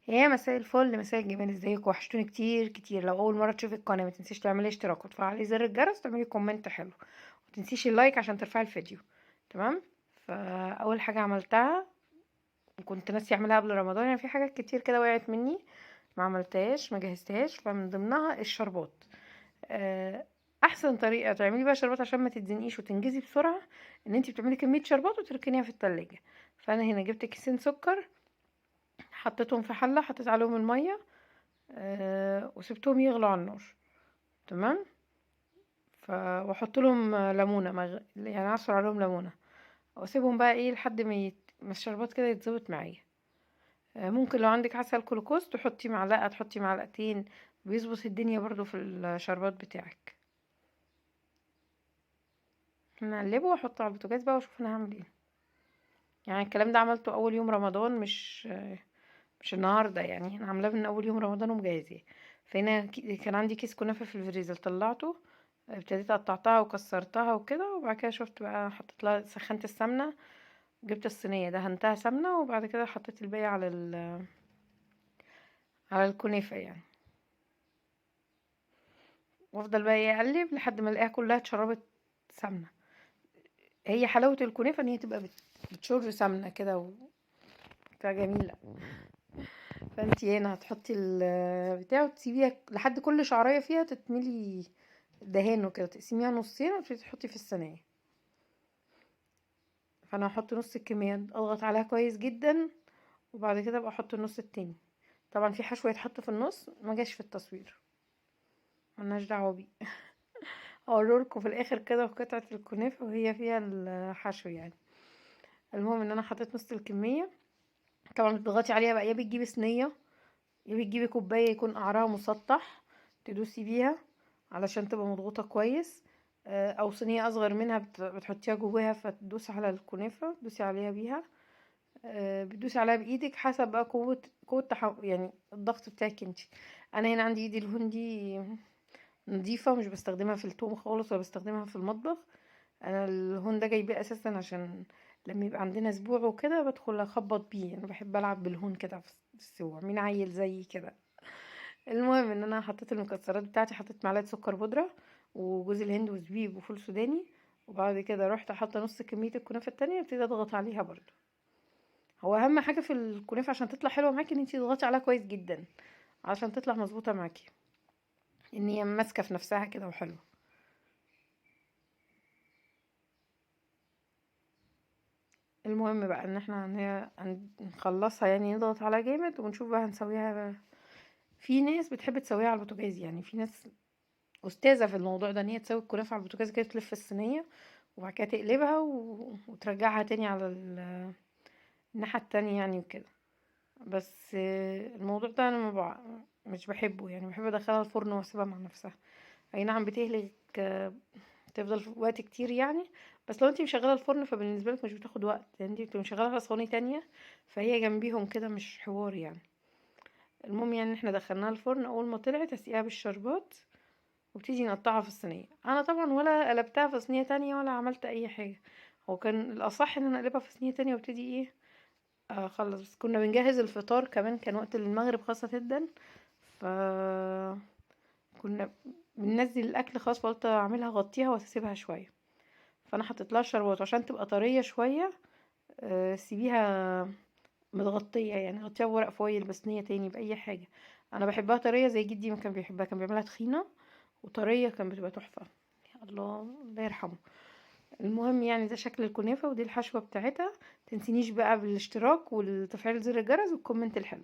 يا مساء الفل، مساء الجمال. ازيكم؟ وحشتوني كتير كتير. لو اول مرة تشوفي القناة ما تنسيش تعملي اشتراك وتفعلي زر الجرس وتعملي comment حلو، ومتنسيش ال like عشان ترفعي الفيديو. تمام. فاول حاجة عملتها وكنت ناسيه اعملها قبل رمضان، يعني في حاجات كتير كده وقعت مني ما عملتهاش ما جهزتهاش، فمن ضمنها الشربات. احسن طريقه تعملي بقى شربات عشان ما تتزنقيش وتنجزي بسرعة، ان انتي بتعملي كمية شربات وتركنيها في التلاجة. فانا هنا جبت كيسين سكر، حطيتهم في حله، حطيت عليهم المية، وسبتهم يغلوا على النار. تمام. واحط لهم ليمونه، يعني اعصر عليهم ليمونه، واسيبهم بقى ايه لحد ما الشربات كده يتظبط معايا. ممكن لو عندك عسل كلوكوز تحطي معلقه، تحطي معلقتين، بيظبط الدنيا برضو في الشربات بتاعك. نقلبه واحطه على البوتاجاز بقى واشوف انا هعمل ايه. يعني الكلام ده عملته اول يوم رمضان، مش النهارده، يعني انا عاملاه من اول يوم رمضان ومجهزاه. فهنا كان عندي كيس كنافه في الفريزر، طلعته، ابتديت قطعتها وكسرتها وكده، وبعد كده شفت بقى حطيت لها، سخنت السمنة، جبت الصينية دهنتها سمنه، وبعد كده حطيت الباقي على الكنافه يعني. وافضل بقى ايه اقلب لحد ما الاقيها كلها اتشربت سمنه. هي حلاوة الكنافه ان هي تبقى بتشر سمنه كده بتبقى جميلة. فانتي هنا هتحطي البتاع وتسيبيها لحد كل شعرية فيها تتملي دهان وكده، تقسميها نصين وتبتدي تحطي في الصينية. فانا هحط نص الكمية، اضغط عليها كويس جدا، وبعد كده ابقى احط النص التاني. طبعا في حشو يتحط في النص ما جاش في التصوير، ملناش دعوه بيه. هوريلكوا في الاخر كده قطعه الكنافه وهي فيها الحشو يعني. المهم ان انا حطيت نص الكمية. طبعا بتضغطي عليها بقى، يا بتجيبي صينية يا بتجيبي كوباية يكون قعرها مسطح تدوسي بيها علشان تبقى مضغوطه كويس، او صينية اصغر منها بتحطيها جواها فتدوس على الكنافه، تدوسي عليها بيها، بتدوسي عليها بايدك حسب بقى قوة يعني الضغط بتاعك انتي. انا هنا عندي ايدي الهندي نظيفة، مش بستخدمها في التوم خالص ولا بستخدمها في المطبخ. انا الهون ده جايباه اساسا عشان لما يبقى عندنا اسبوع وكده بدخل اخبط بيه، انا بحب العب بالهون كده في السوع، مين عيل زي كده. المهم ان انا حطيت المكسرات بتاعتي، حطيت معلقه سكر بودره وجوز الهند وزبيب وفول سوداني، وبعد كده رحت حاطه نص كمية الكنافه التانية، ابتديت اضغط عليها برضو. هو اهم حاجة في الكنافه عشان تطلع حلوة معاكي ان انتي تضغطي عليها كويس جدا عشان تطلع مظبوطة معاكي، ان هي ماسكه في نفسها كده وحلوه. المهم بقى ان احنا هنخلصها، يعني نضغط عليها جامد ونشوف بقى هنسويها بقى. في ناس بتحب تسويها على البوتاجاز، يعني في ناس استاذه في الموضوع ده ان هي تسوي الكنافه على البوتاجاز كده، تلف الصينية وبعد كده تقلبها وترجعها تاني على الناحية التانية يعني وكده. بس الموضوع ده انا مش بحبه، يعني بحب ادخلها الفرن واسيبها مع نفسها. اي نعم بتهلك، تفضل في وقت كتير يعني، بس لو انتي مشغله الفرن فبالنسبه لك مش بتاخد وقت، يعني انتي بتبقي مشغله على صواني تانية فهي جنبيهم كده، مش حوار يعني. المهم يعني احنا دخلناها الفرن، اول ما طلعت اسقيها بالشربات وابتدي نقطعها في الصينية. انا طبعا ولا قلبتها في صينية تانية ولا عملت اي حاجة، هو كان الاصح ان انا اقلبها في صينية تانية وابتدي ايه اخلص، بس كنا بنجهز الفطار كمان، كان وقت المغرب خاصة جدا، ف كنا بننزل الاكل خلاص، فقلت اعملها اغطيها واسيبها شوية. فانا حطيت لها الشربات عشان تبقى طرية شوية، سيبيها متغطيه، يعني غطيها بورق فويل بصينيه تاني باي حاجة. انا بحبها طرية زي جدي ما كان بيحبها، كان بيعملها تخينة وطريه، كان بتبقى تحفة، يا الله الله يرحمه. المهم يعني ده شكل الكنافه ودي الحشوه بتاعتها. تنسينيش بقى بالاشتراك والتفعيل زر الجرس وال comment الحلو.